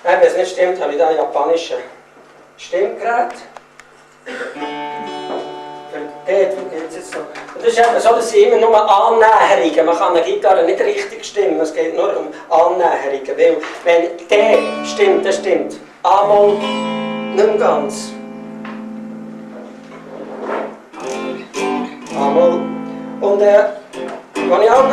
Nein, wenn es nicht stimmt, habe ich da ein japanisches Stimmgerät. Dort geht es jetzt so. Und das ist eben so, dass sie immer nur Annäherungen, man kann eine Gitarre nicht richtig stimmen, es geht nur um Annäherungen. Weil wenn der stimmt, dann stimmt A-Moll nicht mehr ganz. A-Moll. Und als ich auch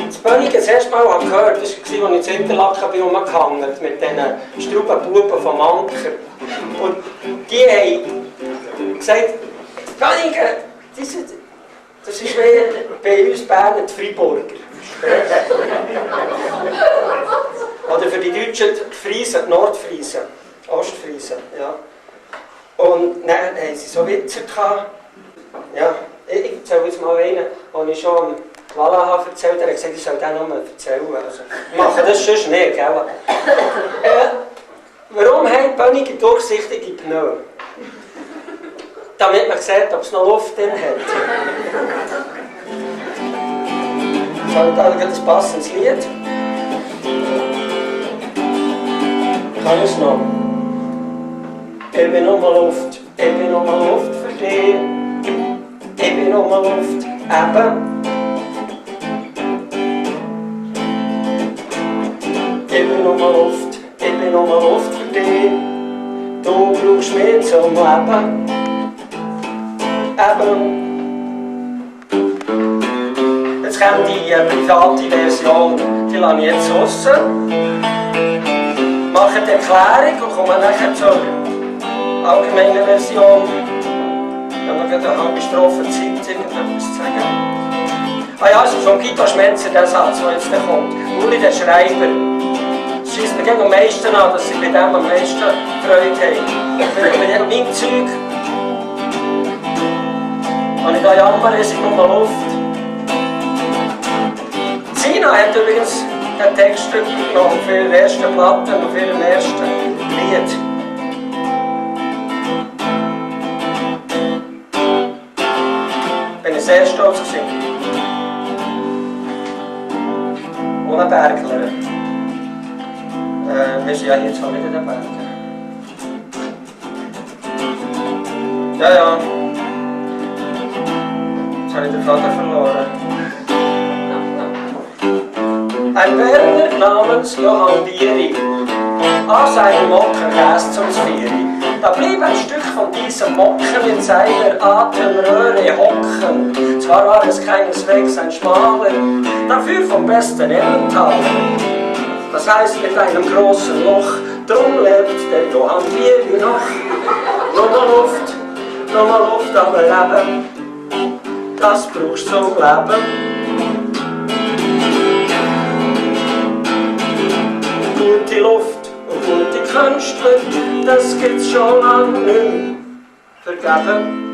das Bönigen das erste Mal gehört habe, das war, als ich in Interlaken bin rumgehangen mit diesen Straubenbuben vom Anker. Und die haben gesagt, Bönigen, das ist wie bei uns Berner die Freiburger. Oder für die Deutschen die Friesen, die Nordfriesen, Ostfriesen. Ja. Und dann haben sie so Witze gehabt. Ja, ich erzähle jetzt mal einen, den ich schon am Walla erzählt habe. Er hat gesagt, ich soll den nur erzählen. Also, ich mache das sonst nicht, gell? Warum haben Bönigen durchsichtige Pneu? Damit man sieht, ob es noch Luft drin hat. Ich habe da ein passendes Lied. Kann ich es noch? Ich bin nur Luft, ich bin nur Luft für dich. Ich bin nur Luft, eben. Ich bin nur Luft, ich bin nur Luft für dich. Du brauchst mich zum Leben. Eben. Jetzt kommt die private Version, die lasse ich jetzt raus. Mache die Erklärung und komme nachher zur allgemeinen Version. Wenn wir gerade eine halbe Strophe Zeit irgendetwas zu sagen. Ah ja, also vom Guitar Schmetzer, der Satz, der jetzt kommt. Uli, der Schreiber. Es scheisst mir gegen am meisten an, dass sie bei dem am meisten Freude haben. Bei meinem Zeug habe ich da jammern, es ist nur Luft. Sina hat übrigens den Text noch auf ihrer ersten Platte, auf ihrem ersten Lied. Bin ich sehr stolz gewesen. Ohne Bergler. Wir sind ja jetzt schon wieder in den Bergen. Ja, ja. Jetzt habe ich den Vater verloren. Ein Berner namens Johann Bieri, an seinem Mocker Käse zum Zvieri. Da blieb ein Stück von diesem Mocken in seiner Atemröhre hocken. Zwar war es keineswegs ein schmaler, dafür vom besten Emmentaler. Das heißt mit einem großen Loch, drum lebt der Johann Bieri noch. Nur Luft, aber Leben, das brauchst du zum Leben. Gute Luft und gute Künstler, das gibt's schon lange nicht mehr vergeben.